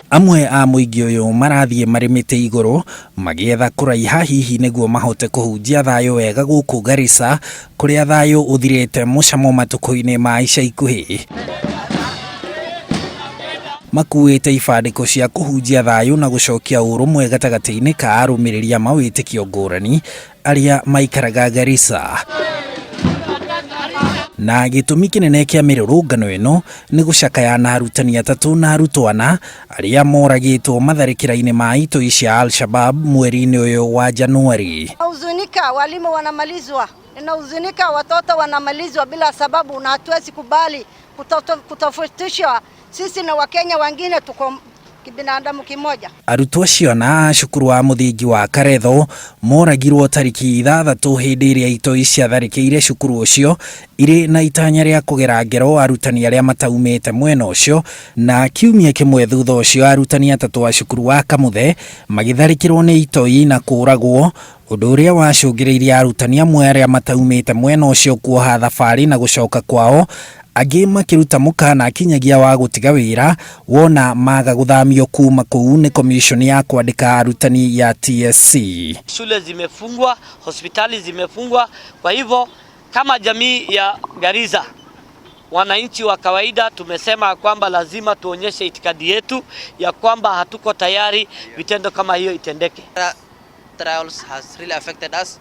Amwe a mũingĩ ũyũ marathiĩ marĩ mĩtĩ igũrũ magĩetha kũraiha hihi nĩguo mahote kũhunjia thayũ wega gũkũ Garissa kũrĩa thayũ ũthirĩte mũcamo matukũ-inĩ ma ica ikuhĩ. Makuĩte ibandĩko cia kũhunjia thayũ na gũcokia ũrũmwe gatagatĩ-inĩ ka arũmĩrĩri a mawĩtĩkio ngũrani arĩa maikaraga Garissa. Na gĩtũmi kĩnene kĩa mĩrũrũngano ĩno nĩ gũcakaya na arutani atatũ na arutwo ana arĩa moragĩtwo matharĩkĩra-inĩ ma itoi cia Al-Shabab mweri-inĩ ũyũ wa Januari. Nahuzunika, walimu wanamalizwa, ninahuzunika, watoto wanamalizwa bila sababu, na hatuwezi kubali kutofautishwa. Sisi na Wakenya wengine tuko kibinadamu kimoja. Arutwo acio ana a cukuru wa mũthingi wa Karetho moragirwo tarĩki 6 hĩndĩ ĩrĩa itoi ciatharĩkĩire cukuru ũcio irĩ na itanya rĩa kũgera ngero arutani arĩa mataumĩte mwena ũcio, na kiumia kĩmwe thutha ũcio arutani atatũ a cukuru wa Kamuthe magĩtharĩkĩrwo nĩ itoi na kũragwo, ũndũ ũrĩa wacũngĩrĩirie arutani amwe arĩa mataumĩte mwena ũcio kuoha thabarĩ na gũcoka kwao, angĩ makĩruta mũkana kinyagia wa gũtiga wĩra wona maga gũthamio kuma kũu nĩ commission ya kwandĩka arutani ya TSC. Shule zimefungwa, hospitali zimefungwa. Kwa hivyo kama jamii ya Garissa, wananchi wa kawaida, tumesema kwamba lazima tuonyeshe itikadi yetu ya kwamba hatuko tayari vitendo kama hiyo itendeke. Trials has really affected us.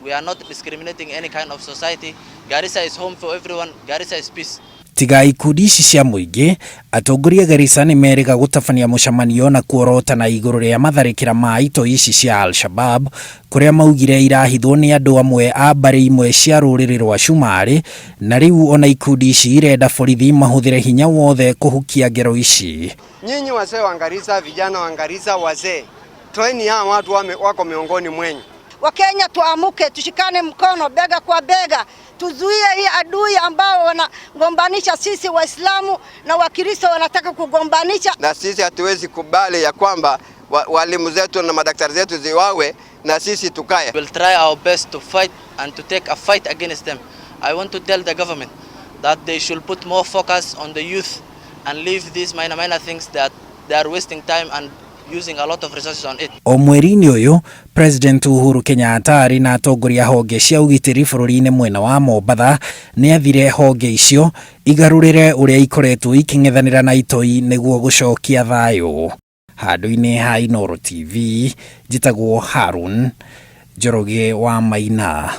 We are not discriminating any kind of society. Garissa is home for everyone. Garissa is peace. Tiga ikundi ici cia mũingĩ, atongoria Garissa nĩ merĩga gũtabania mũcemanio na kuorotana igũrũ rĩa matharĩkĩra ma itoi ici cia Al-Shabab kũrĩa maugire irahithwo nĩ andũ amwe a mbarĩ imwe cia rũrĩrĩ rwa Cumarĩ, na rĩu ona ikundi ici irenda borithi mahũthĩre hinya wothe kũhukia ngero ici. Nyinyi wazee wa Garissa, vijana wa Garissa, wazee, toeni hawa watu wako miongoni mwenyu. Wakenya tuamuke, tushikane mkono bega kwa bega, tuzuie hii adui ambao wanagombanisha sisi Waislamu na Wakristo wanataka kugombanisha. Na sisi hatuwezi kubali ya kwamba walimu zetu na madaktari zetu ziwawe na sisi tukae. We will try our best to fight and to take a fight against them. I want to tell the government that they should put more focus on the youth and leave these minor, minor things that they are wasting time and using a lot of resources on it. O mweri-inĩ ũyũ, President Uhuru Kenyatta arĩ na atongoria honge cia ũgitĩri bũrũri-inĩ mwena wa Mombatha nĩ athire honge icio igarũrĩre ũrĩa ikoretwo ikĩng'ethanĩra na itoi nĩguo gũcokia thayũ. Handũ-inĩ ha Inooro TV, njĩtagwo Harun Njoroge wa Maina.